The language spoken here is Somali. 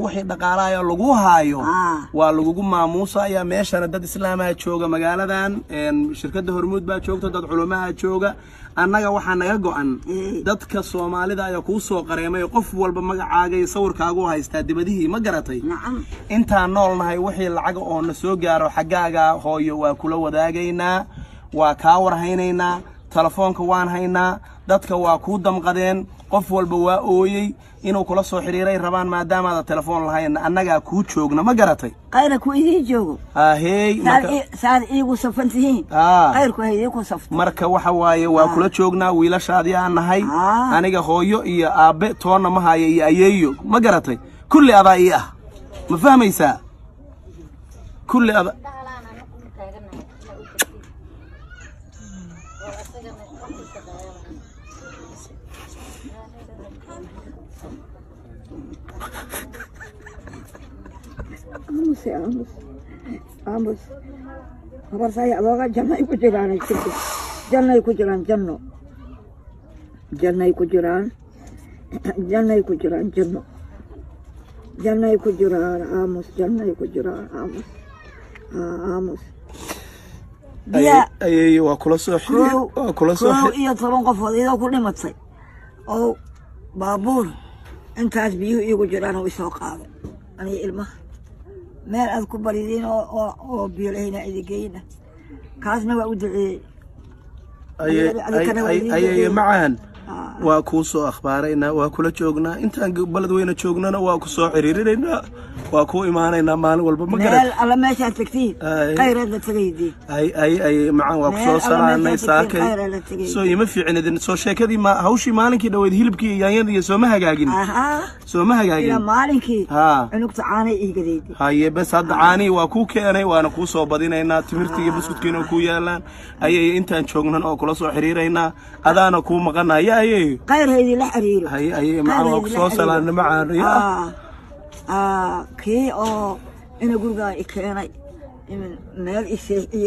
Wixii dhaqaalahayo lagu haayo Ah. waa lagugu maamuusaya. Meeshana dad islaamaa jooga magaaladan, shirkadda Hormuud baa joogta, dad culumaha jooga. Annaga waxaa naga go'an dadka Soomaalida ayaa kuu soo qareemay, qof walba magacaaga iyo sawirkaagu haystaa dibadihii, ma garatay? Nacam. Intaan nool nahay, wixii lacaga oo na soo gaaro xaggaaga, hooyo, waa kula wadaagaynaa, waa kaa warhaynaynaa, telefoonka waan haynaa. Dadka waa kuu damqadeen, qof walba waa ooyey, inuu kula soo xiriiray rabaan. Maadaamaada telefoon lahayn, annagaa kuu joogna, ma garatay? Khayra ku idiin joogo. Ahey. Saad saad iigu safan tihiin, Ah. khayrku ha idiinku safto. Marka waxa waaye, waa kula joognaa, wiilashaadii aan nahay. Ah. Aniga hooyo iyo aabbe toonna ma haya iyo ayeeyo, ma garatay? Kulli adaa ii ah, ma fahmaysaa? Kulli ada. Dhahalaan anagu ma taaganahay ma u tagtid oo asagana wax u shaqeeya lahaa. Aamus, aamus, aamus. Habarsay adooga jannay ku jiraan, jirto, jannay ku jiraan, janno, jannay ku jiraan, jannay ku jiraan, janno, jannay ku jiraan. Aamus, jannay ku jiraan. Aamus, aamus. Biyaa. Ayeeyo, waa kula soo xiriir, kow waa kula soo 11 qofood iyadoo ku dhimatay oo baabuur intaas biyuhu iigu jiraan oo isoo qaaday aniga ilmaha, meel aad ku baridiin oo biyo lahayna idin geyna. Kaasna waa u duceeyey. Adikana waa idiin Ayeeyo duceeyey. macaan. Ah. Waa kuu soo akhbaaraynaa, waa kula joognaa. Intaan beledweyne joognana waa ku soo xiriirinaynaa, waa kuu imaanaynaa maalin walba, ma meel garat? Alla meeshaad tagtiin Ay. khayraad la tegaydiin. Ay ay ay macaan, waa ku Meel soo alla salaanay. meeshaad tagtiin, Saakay khayr la tegay. Soo ima fiicin idin soo sheekadii, ma hawshii maalinkii dhaweyd hilibkii iyo yaanyadii iyo sooma hagaagin? Ahaa. Sooma hagaagin? Ilaa maalinkii Haa. cunugta caanay iigadaydi. Haye, bes, hadda caanihii waa kuu keenay, waana kuu soo badinaynaa, timirtii iyo buskudkiina kuu yaalaan. Ayay, intaan joognan oo kula soo xiriiraynaa, adaana kuu maqanaya, ayeeyo. Khayr ha idinla xiriiro. Haye, aye macaan, waa ku soo salaanay macaan ya. Kii oo ina gurigaa i keenay meel i seexiyey.